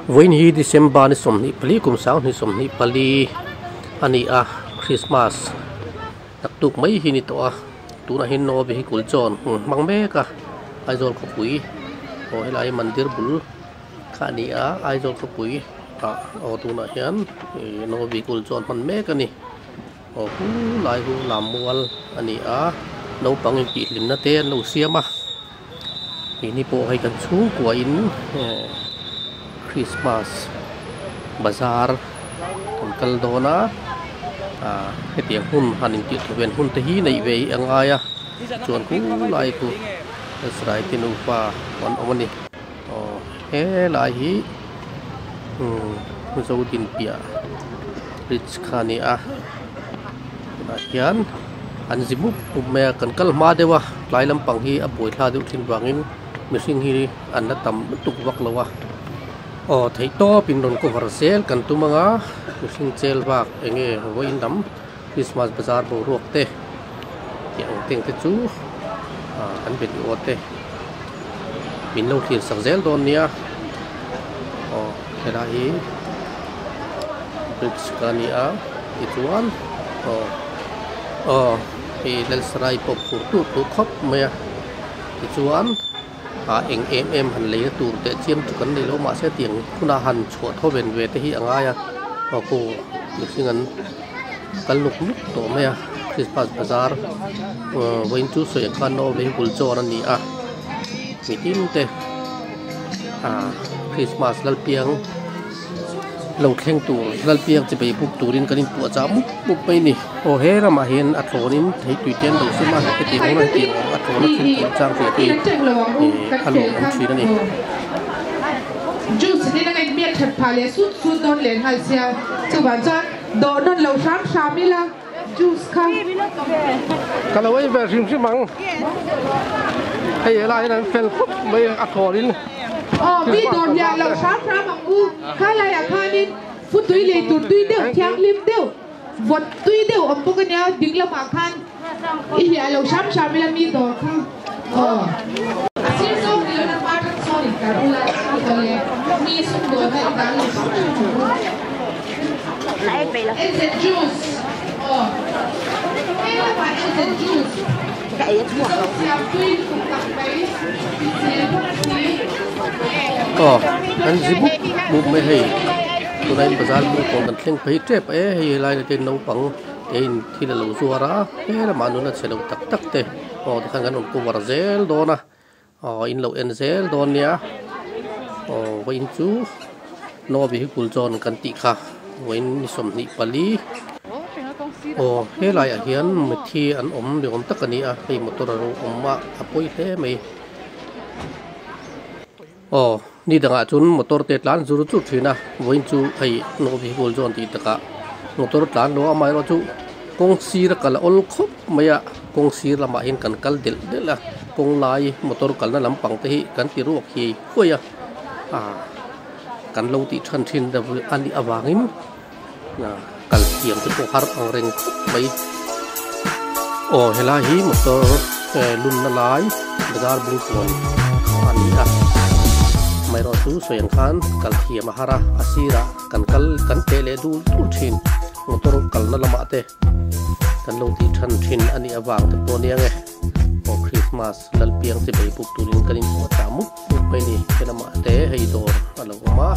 Vawiin hi December ni 24 kum 2024 a ni a, Christmas naktuk mai hi ni tawh a, tunah hian no vehicle chuan hmang mek a, Aizawl khawpui aw helai mandir bul kha a ni a, Aizawl khawpui ah aw tunah hian ih no vehicle chuan hman mek a ni. Aw hu lai hu lam mual a ni a, naupang intihhlimna te an lo siam a, keini pawh hei kan chhungkua in Christmas bazar kan kal dawn a, ah hetiang hun han intih thawven hun te hi neih ve hi a ngai a, chuan khu lai khu Israel te nufa an awm a ni. Aw helai hi umm Zodinpiah bridge kha a ni a tunah hian an zi mup mup mai a kan kal hma deuh a tlai lampang hi a buai thla deuh thin vangin mihring hi an la tam lutuk vak lo a aw theih tawp in rawn cover zel kan tum ang a mihring chel vak eng nge vawiin lam Christmas bazar boruak te tih ang teng te chu ah kan be duh aw te min lo thlir sak zel dawn nia aw helai hi bridge ka ni a tichuan aw aw hei Lalsarai pawh phur tur tur khawp mai a tichuan ah eng em em han lei na tur teh chiam chu kan nei lo mahse tiang hunah han chhuah thaw ven ve te hi a ngai a aw khaw mihring an kal nuk nuk tawh mai a Christmas bazar vawiin chu sawi ang khan no vehicle chawn a ni a mitin te ah Christmas lalpiang lo thleng tur lalpiang chi bei buk turin kan inpuah chah mup mup mai a ni. Aw he ramah hian a thlawnin theitui te an lo sem a hetiang hunah hetiang a thlawna thil tih chang ve te hi ih a lawmawm thin a ni. Juice in a ngaih miat that phah leh sut sut dawn leh nghal sia chuvang chuan dawh nawn lo hram hram ila juice kha. Ka lo ei ve hrim hrim ang hei helai hian an fel khawp mai a thlawnin. Aw mi dawr hliah lo hram hram ang u kha laiah khanin futui lei tur tui deuh thianghlim deuh. Vawt tui deuh awm bawk a nia, ding lamah khan i hliah lo hram hram ila mi dawr kha aw. A sir zawng ni lona hma tang sawn in kar ula i tawh le mi sum dawrna i dang lo hram hram ang u. LZ juice aw heng lamah LZ juice mizo siam tui lutuk tak mai hrisel bawk si. Aw kan zi bup bup mai hei. Tunah in bazar bung pawn kan thleng phei tep e hei helai ah te naupang te in thil a lo zuar a he lamah nuna chhe lo tak tak te aw tikhan kan rawn cover zel dawn a aw in lo en zel dawn nia aw vawiin chu no vehicle zawn kan tih kha vawiin ni 24 aw helai ah hian mithi an awm ni awm tak a ni a hei motor a lo awm a a pawi hle mai. Aw, ni dangah chuan motor te tlan zur zur thin a, vawiin chu hei no vehicle zawn tih takah motor tlan lo a, amaherawhchu kawng sir a kal a awl khawp mai a, kawng sir lamah hian kan kal delh delh a, kawng lai motor kalna lampang te hi kan ti ruak hiai huai a, ah kan lo tih than thin a nih avangin kal thiam te pawh har ang reng khawp mai. Aw helai hi motor lunna lai bazar bung pawn a ni a amaherawh chu sawi ang khan kal thiam a har a a sirah kan kal kan teh leh dul dul thin motor kalna lamah te kan lo tih than thin a nih avang te pawh ania nge aw Christmas lalpiang chi bei buk turin kan inpuah chah mup mup mai a ni helamah te hei dawr a lo awm a.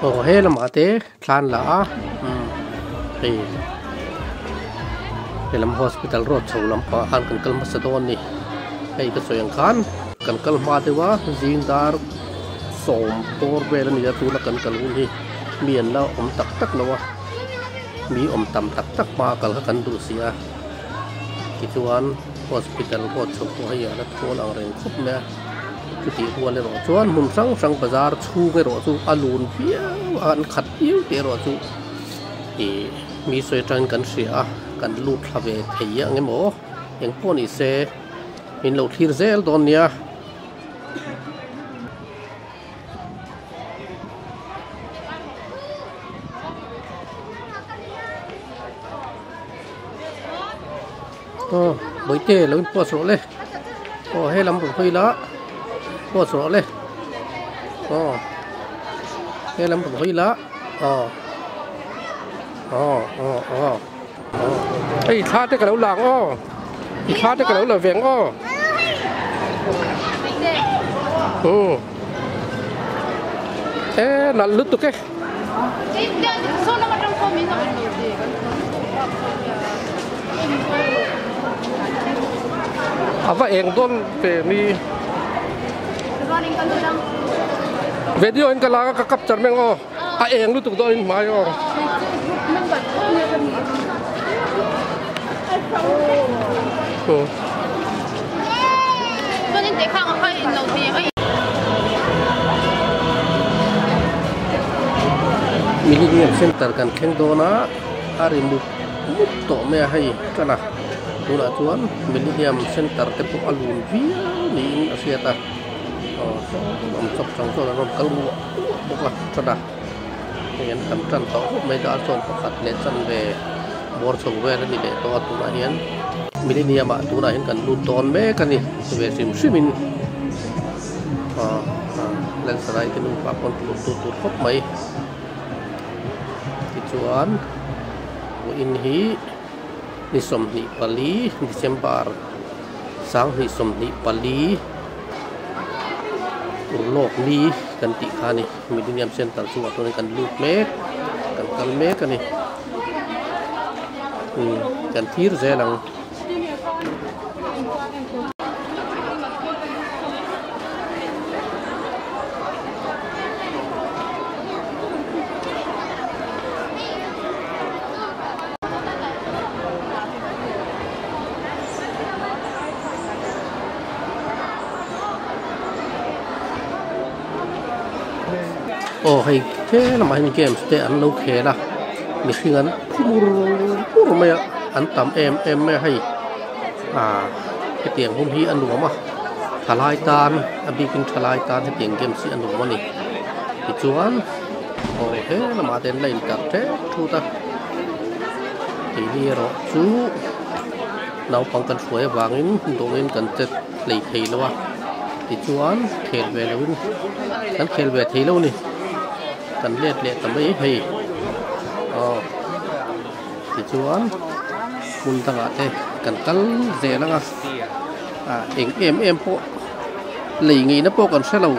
Aw he lamah te thlan la a umm hei helam hospital road chho lampangah khan kan kal hmasa dawn a ni hei ka sawi ang khan kan kal hma deuh a zing dar sawm bawr vel a ni a tuna kan kal hun hi mi an la awm tak tak lo a mi awm tam tak tak hma a kal kha kan duh si a tichuan hospital road chho pawh hei a la thawl ang reng khawp mai a. Chutih hual erawh chuan hmun hrang hrang bazar chhung erawh chu a lun viau a an khat viau tih erawh chu ih mi sawi atangin kan hria a kan lut thla ve thei ang emaw eng pawh ni se min lo thlir zel dawn nia. Aw bawihte lo in post rawh le aw he lam rawn hawi la post rawh le aw he lam rawn hawi la aw aw aw aw hei thla te ka lo lang aw i thla te ka lo la veng aw umm e nalh lutuk e. A va eng dawn ve mi video in ka lak a ka capture meng aw a eng lutuk dawn in hmai aw. Millennium Center kan thleng dawn a a ri mup mup tawh mai a hei tan a tunah chuan Millennium Center te pawh a lun viau niin a hriat a aw saw awm chawp chang chuan an rawn kal muah muah bawk a tan a hei an tam tan tawh khawp mai dar chuan pakhat leh chanve bawr chho vel a ni leh tawh a tunah hian Millennium ah tunah hian kan lut dawn mek a ni ve hrim hrim in ah Lalsarai te nupa pawh an lut tu tur khawp mai tichuan vawiin hi ni 24 December 2024 urlawk ni kan tih kha a ni. Millennium Center chungah chuanin kan lut mek kan kal mek a ni umm kan thlir zel ang. Aw hei tlem lamah hian games te an lo khel a mihring an phu mur mur mai a an tam em em mai a hei ah hetiang hun hi a nuam a thalai tan a bikin thalai tan hetiang games hi a nuam a ni tichuan aw he lamah te an la intar tep thut a keini erawh chu naupang kan hruai avangin dawngin kan che hlei thei lo a. Tichuan khel ve loin kan khel ve thei lo a ni kan let leh ta mai hei aw tichuan hmun dangah te kan kal zel ang a ah eng em em pawh lei ngeihna pawh kan hre lo.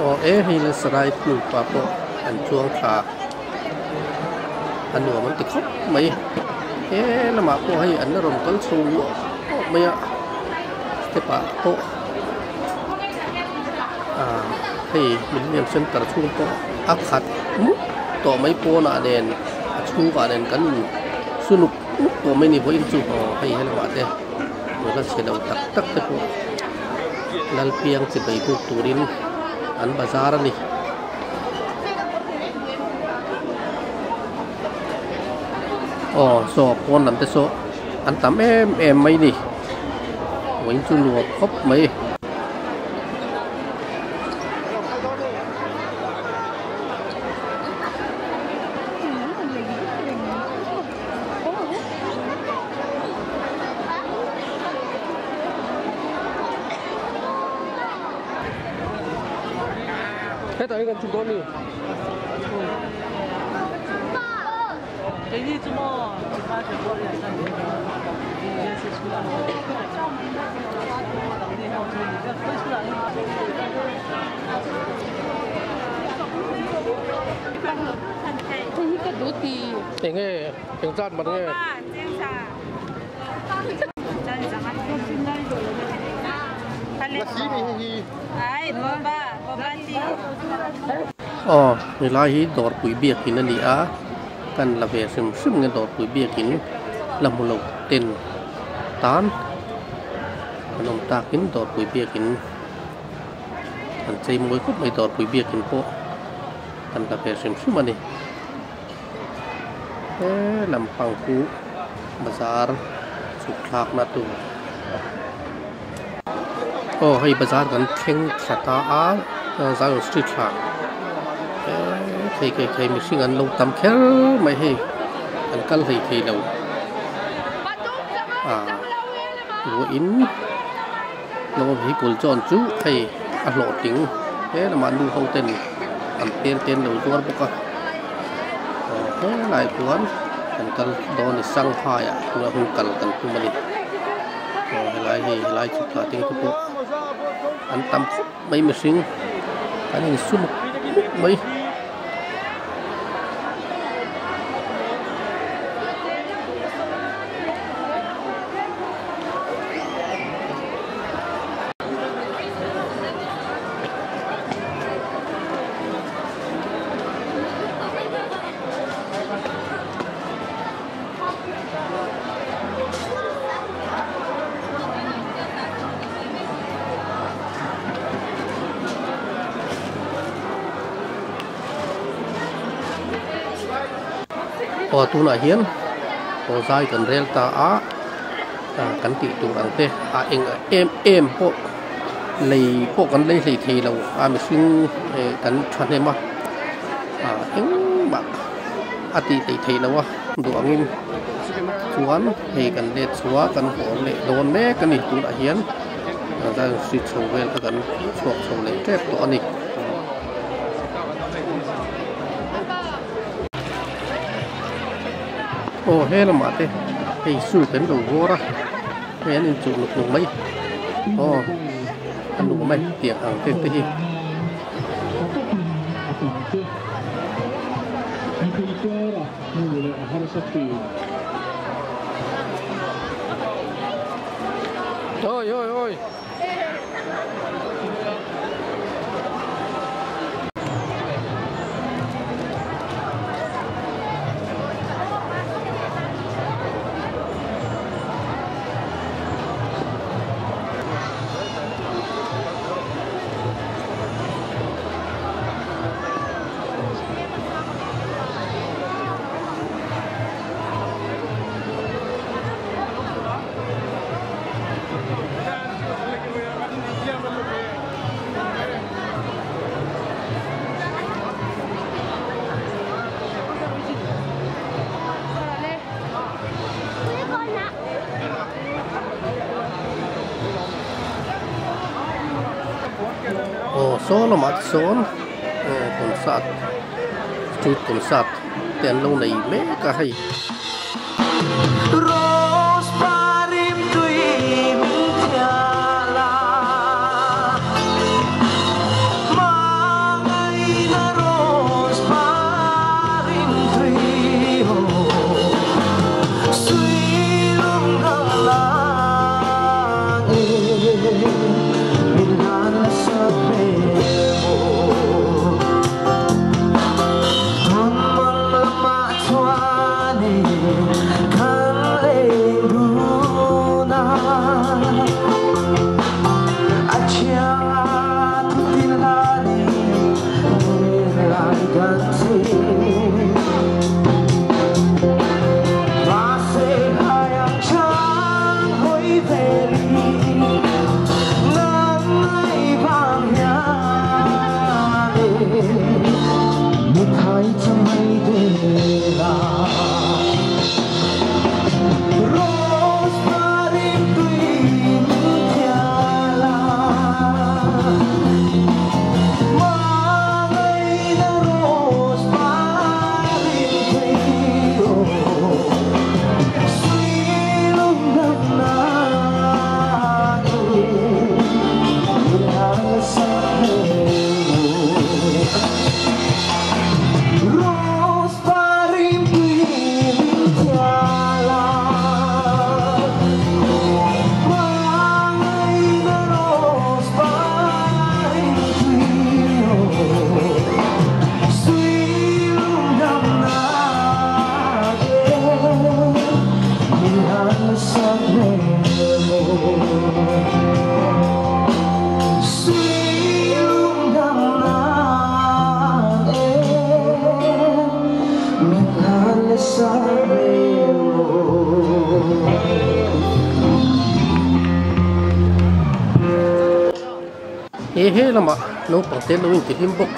Aw e hei la sarai nupa pawh an chuang thla a nuam an ti khawp mai he lamah pawh hei an la rawn kal chho uah uah mai a step ah pawh ah hei millennium center chhung pawh a khat mup tawh mai pawnah nen a chhungah nen kan in su nuk nuk tawh mai a ni vawiin chu aw hei helamah te nula chhe lo tak tak te pawh Lalpiang chi bei buk turin an bazar a ni. Aw saw pawn lam te saw an tam em em mai a ni vawiin chu nuam khawp mai. Hetah hian kan chhuk dawn a ni. Eng nge eng zat man nge? Aw helai hi dawrpui biakin a ni a kan la ve hrim hrim nge dawrpui biakin la hmu lo ten tan an awm takin dawrpui biakin an chei mawi khawp mai dawrpui biakin pawh kan la ve hrim hrim a ni. He lampang chu bazar chhuk thlakna tur aw hei bazar kan thleng thla ta a Zion street thla eee thei thei thei mihring an lo tam kher mai hei an kal hlei thei lo ah vawiin lawng vehicle chuan chu hei a hlawhtling he lamah nu ho ten an pen te an lo zuar bawk a aw helai chuan kan kal dawn a ni Shanghai ah tunah hun kal kan tum a ni aw helai hei helai chhuk thla te te pawh an tam khawp mai mihring an insum mup mai. Aw tunah hian aw zai kan rel ta a kan tih tur ang te a eng em em pawh lei pawh kan lei hlei thei lo a mihring kan thahnem a engmah a tih hlei thei lo a duh angin chuan hei kan let chhuah kan haw leh dawn mek a ni tunah hian Zion street chho vel kha kan chhuak chho leh tep tawh a ni. Aw he lamah te hei shoe kan lo vawr a hei an inchuh nuk nuk mai aw a nuam mai tiang ang te te hi. Oi oi oi. Aw saw lamah te sawn concert street concert te an lo nei mek a hei. E he lamah naupang te an lo intihlim bawk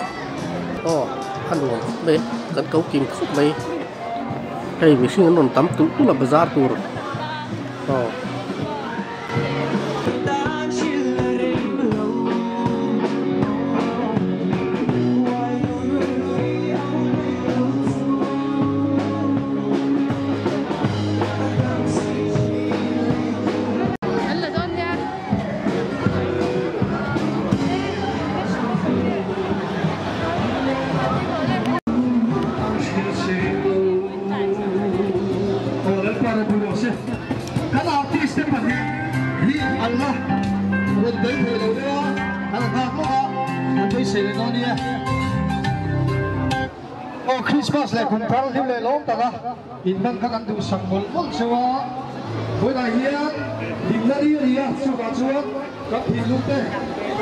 aw a nuam khawp mai kan ko kim khawp mai hei mihring an rawn tam tulh tulh a bazar tur aw. Christmas leh kum thar hlim leh lawm taka inhman kha kan duhsak mawlh mawlh cheu a, vawiinah hian hlimna ni a ni a, chuvah chuan kan thinlung te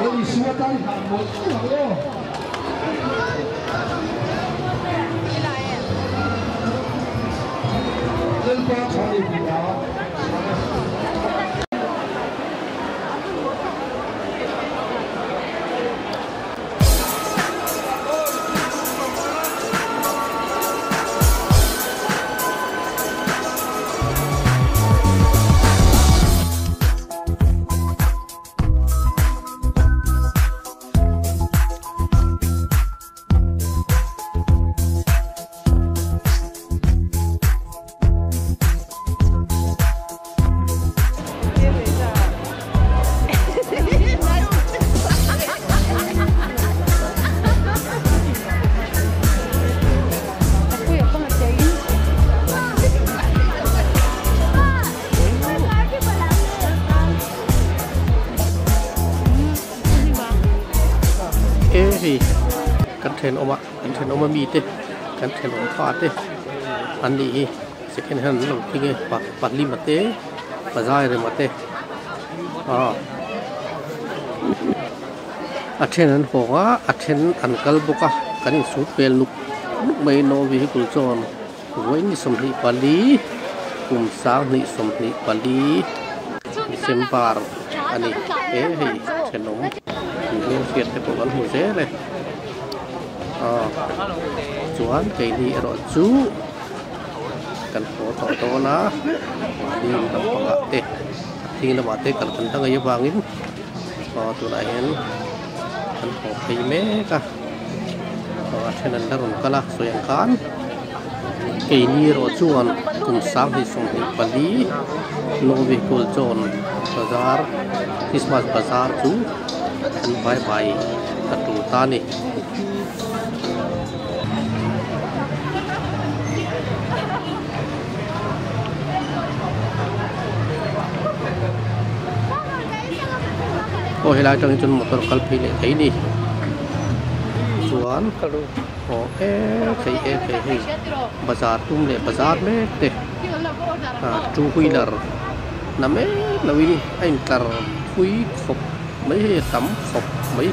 Lal Isua tan i hlan mawlh mawlh ang aw. Lalpa tha ni hmu a. E hei kan thenawm a kan thenawm ami te kan thenawm pa te an nih hi second hand an lo thing e pahlima te pazai rema te ah a then an hawng a a then an kal bawk a kan insut vel nuk nuk mai no vehicle chuan vawiin ni 24 kum 2024 December a ni he hei thenawm hmelhriat te pawh kan hmu zel e ah chuan keini erawh chu. Kan haw tawh dawn a mahni lampangah te thing lamah te kal kan la ngaih avangin aw tunah hian kan haw phei mek a aw a then an la rawn kal a sawi ang khan keini erawh chuan kum 2024 Novi Kulchawn bazar Christmas bazar chu an vai vai ta tul ta a ni. Aw helai atangin chuan motor kal phei leh thei a ni chuan aw e thei e thei hei bazar tum leh bazar mek te ah two wheeler na mek loin a intlar thui khawp mai hei a tam khawp mai.